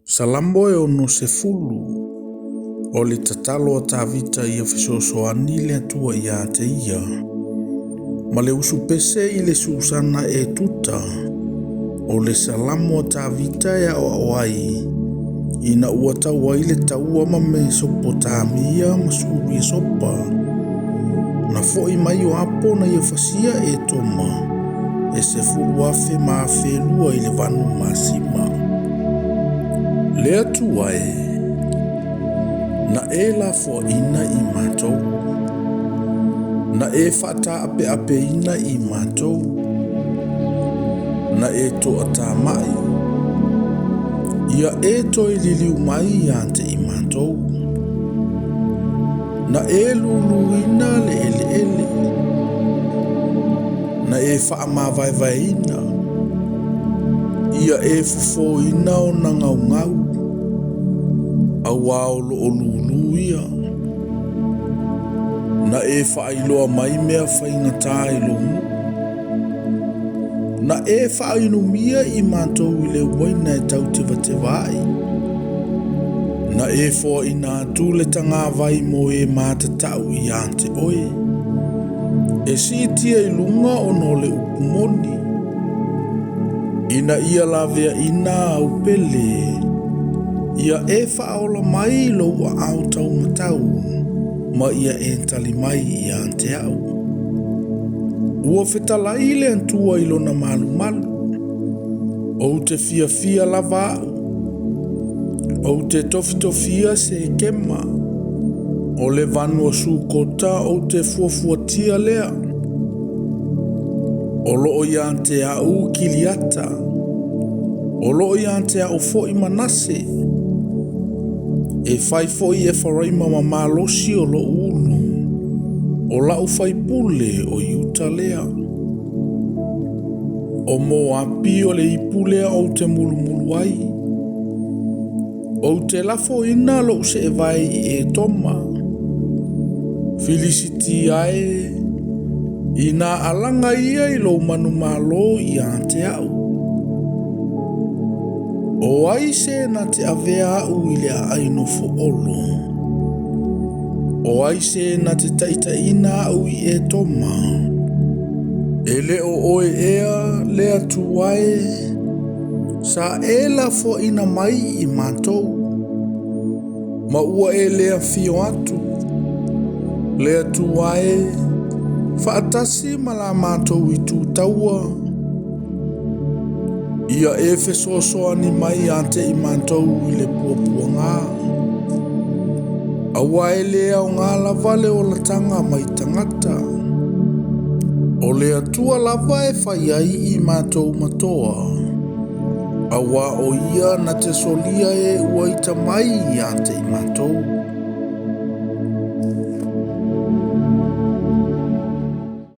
Salamo e 60. O le tatalo a Tavita ia fesoasoani le Atua ia te ia. Ma le usupese i le susana e tuta. O le salamo a Tavita e aoao ai. Ina ua tau ai le taua ma Mesopotamia ma Suria Sopa. Na fo'i mai o Apo na ia fasia e Toma. E 10,000 ma 2,000 i le vanu masima. Le Atua e, na e lafoaina i matou. Na e faataapeapeina i matou. Na e toatamai. Ia e toe liliu mai ia te i matou. Na e luluina le eleele. Na e faamavaevaeina. Ia e fofoina o na gaugau. Auā o loo lulu ia. Na e faailoa mai mea faigata i lou nuu. Na e faainumia i matou i le uaina e tautevateva ai. Na e foaina atu le tagavai mo e matatau ia te oe. E siitia i luga ona o le upu moni. Ina ia laveaina au pele. Ia e faaola mai lou aao taumatau. Ma ia e tali mai ia te au. Ua fetalai le Atua i lona malumalu. Ou te fiafia lava au. Ou te tofitofia Sekema. O le vanua Sukota ou te fuafuatia lea. O loo ia te au Kiliata. O loo ia te au fo'i Manase. E fai fo'i Efaraima ma malosi o lou ulu. O lau faipule o Iuta lea. O Moapi o le ipu lea ou te mulumulu ai. Ou te lafoina lou seevae i Etoma. Filisitia e, ina alaga ia i lou manumalo ia te au. O ai se na te avea au i le aai nofo olo. O ai se na te taitaiina au i Etoma. E le o oe ea le Atua e, sa e lafoaina mai i matou. Ma ua e le afio atu. Le Atua e, faatasi ma la matou itu taua. Ia e fesoasoani mai ia te i matou i le puapuaga. Auā e le aoga lava le olataga mai tagata. O le Atua lava e fai ai i matou matoa. Auā o ia na te solia e ua ita mai ia te i matou.